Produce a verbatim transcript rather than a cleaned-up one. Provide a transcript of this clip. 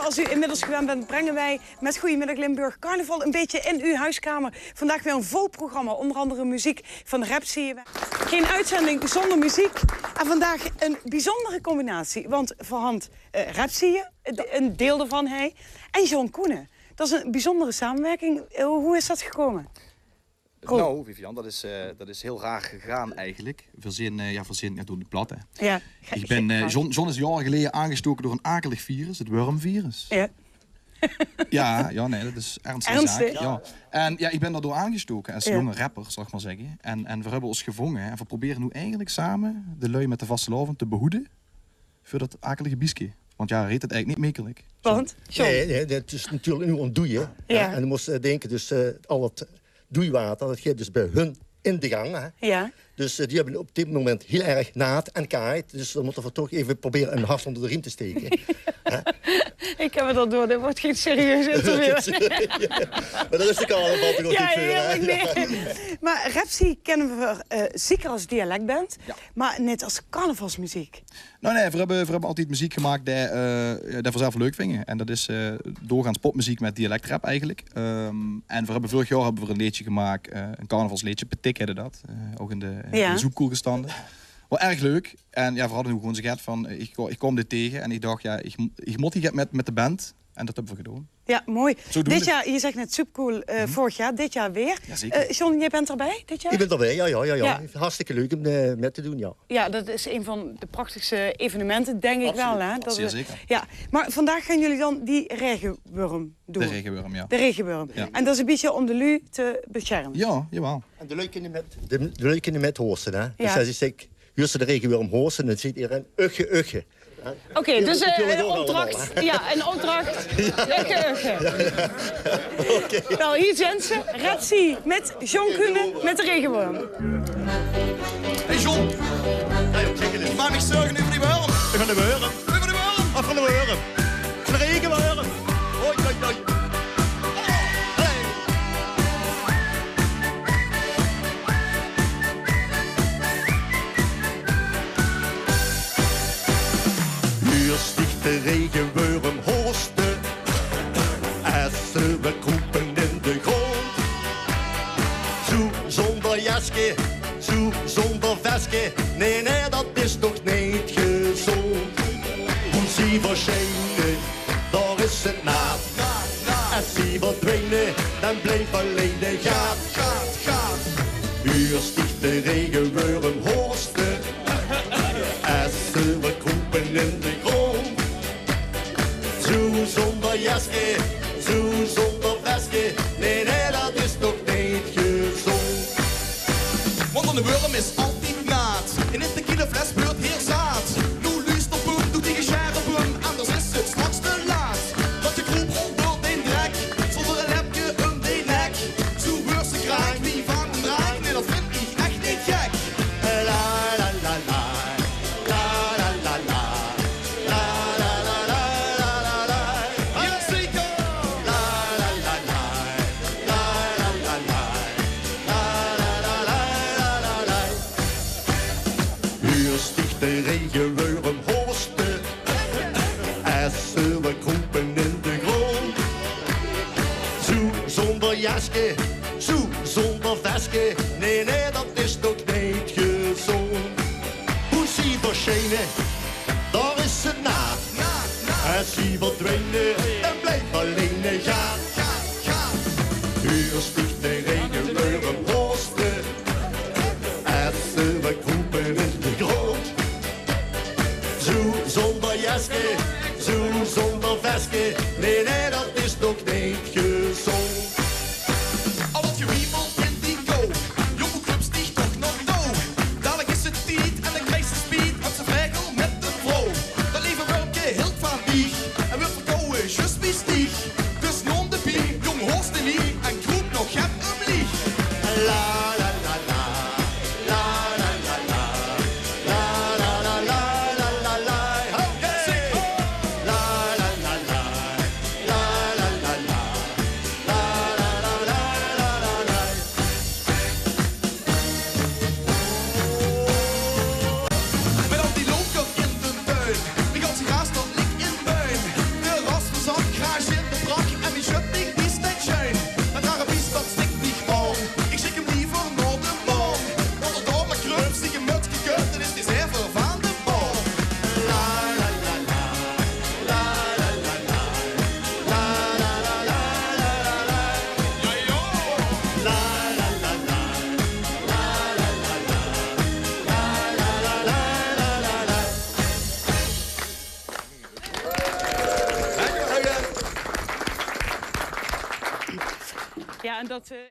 Als u inmiddels gewend bent, brengen wij met Goedemiddag Limburg carnaval een beetje in uw huiskamer. Vandaag weer een vol programma, onder andere muziek van Repsie. Geen uitzending zonder muziek. En vandaag een bijzondere combinatie, want voorhand eh Repsie, eh, een deel daarvan, hij, en John Koenen. Dat is een bijzondere samenwerking. Eh, hoe is dat gekomen? Roel. Nou, Vivian, dat is, eh, dat is heel raar gegaan eigenlijk. Veer zien, eh, jao, veer zien, jao, doon 't plat, hè. Jao. Ich bin, eh, John, John is jaore geleje aangestoke door ein akelig virus, 't wurmvirus. Jao. Jao, jao, nae, dat is ernstige zaak. Ernstig? Jao. En jao, ich bin dao door aangestoke es jónge rapper, zal ich mer zègke. En, en veer höbbe ós gevónge en veer probere noe eigelik same de lui mit de vastelaovend te behoede veur dat akelige bieske. Want jao, hae haet 't eigelik neet mekkelik. Want? John? Nae, nae, dat is natuurlik noe aon 't doeie, hè. Jao. En dan mós se dinke, dus, eh, al dat doeiwater, dat geit dus bie hun in de gang, hè. Jao. Dus, eh, die höbbe op dit moment hiel erg naat en kaait. Dus dan mótte veer toch eve probere ein hart ónger de riem te steke. Hè? Ich höb 't al door, dit wuuert gein serieus interview. Mer dao is de carnaval toch ouch good veur, hè? Jao, heerlik, nae. Mer Repsie kènne veer, eh, zeker es dialekband, jao, mer neet es carnavalsmeziek. Nou, nae, veer höbbe, veer höbbe altied meziek gemaak die, eh, die veer zelf leuk vinge. En dat is, eh, doorgaans popmeziek mit dialectrap eigelik. Ehm, en veer höbbe, veurig jaor höbbe veer ein leedje gemaak, eh, ein carnavalsleedje, Petik heette dat. Eh, ouch in de, eh, in de zoepkoel gestande. Waor erg leuk. En jao, veer hadde noe gewoen zoe get van, eh, ich ko-, ich kóm dit tege en ich dach, jao, ich m-, ich mót hie get mit, mit de band. En dat höbbe veer gedoon. Jao, mooi. Zodoende. Dit jaor, doe zags net zoepkoel, eh, veurig jaor, dit jaor weer. Jao, zeker. Eh, John, doe bis d'rbie dit jaor? Ich bin d'rbie, jao, jao, jao, jao. Jao. Hartstikke leuk óm, eh, mit te doon, jao. Jao, dat is ein van de prachtigste evenemente, dink ich waal, hè? Absoluut. Dat is, zeer zeker. Jao, mer vandaag gaon geer dan die raegewurm doon. De raegewurm, jao. De raegewurm. Jao. En dat is ein bietje óm de luuj te besjerme. Jao, jawaal. En de luuj kinne mit, de, de luuj kinne mit hoste, hè? Jao. Dus es ich zègk, huurs se de raegewurm hoste, dan zaet ederein: "Ugge, ugge." Oké, dus, eh, ein opdrach. Jao, ein opdrach. Ugge, ugge. Oké. Nou, hie zeen ze. Repsie mit John Koenen mit de raegewurm. Hey John. Jao, jao, zeker. Maak dich zörge euver die wurm. Euver de wurm. Euver de wurm. Of van de wurm. Van de raegewurm. Hoi, hoi, hoi. Hey. Huurs dich de raegewurm hoste, es ze weer kroepe in de grónd. Zoe zónger jeske, zoe zónger veske, nae, nae, dat is toch neet gezónd. Wie zie versjijne, dao is 't naat. Es zie verdwijne, dan blijf allein de gaat. Huurs dich de raegewurm hoste, es ze weer kroepe in de grónd. Zoe zónger jeske, zoe zónger veske, nae, nae, dat is toch neet gezónd. Want eine wurm is altied naat. In ein tequilafles weurt heer zaat. Noe luuster, boem, doot dich gesjerp, boem, anders is 't straks te laat. Want ze kroepe ónger d'n drek, zónger ein lepke óm de nek. Zoe weurt ze kraank wie van ein draak. Nae, dat vinj ich ech neet gek. La, la, la, la. La, la, la, la. La, la, la, la. Jao, zeker. La, la, la, la. La, la, la, la. La, la, la, la. Huurs dich de raegewurm hoste, es ze weer kroepe in de grónd. Zoe zónger jeske, zoe zónger veske, nae, nae, dat is toch neet gezónd. Wie zie versjijne, dao is 't naat. Es zie verdwijne, dan blijf allein de gaat. Huurs dich de raegewurm hoste, es ze weer kroepe in de grónd. Zoe zónger jeske, zoe zónger veske, nae, nae, dat is toch neet gezónd. Al dat gewiebel in die kook, jóng, wie kröps dich toch nog noog? Dalik is 't tied en dan kriegs se spiet, want ze vegel mit de vrouw. Dat leve wurmke hilt van dich en weurt verkouwe, zjus wie Stieg. Dus nóm de pien, jóng, hoste neet en kroep nog get ómlieg. La, la, la, la. La, la, la, la. La, la, la, la, la, la. Oké. La, la, la, la. La, Te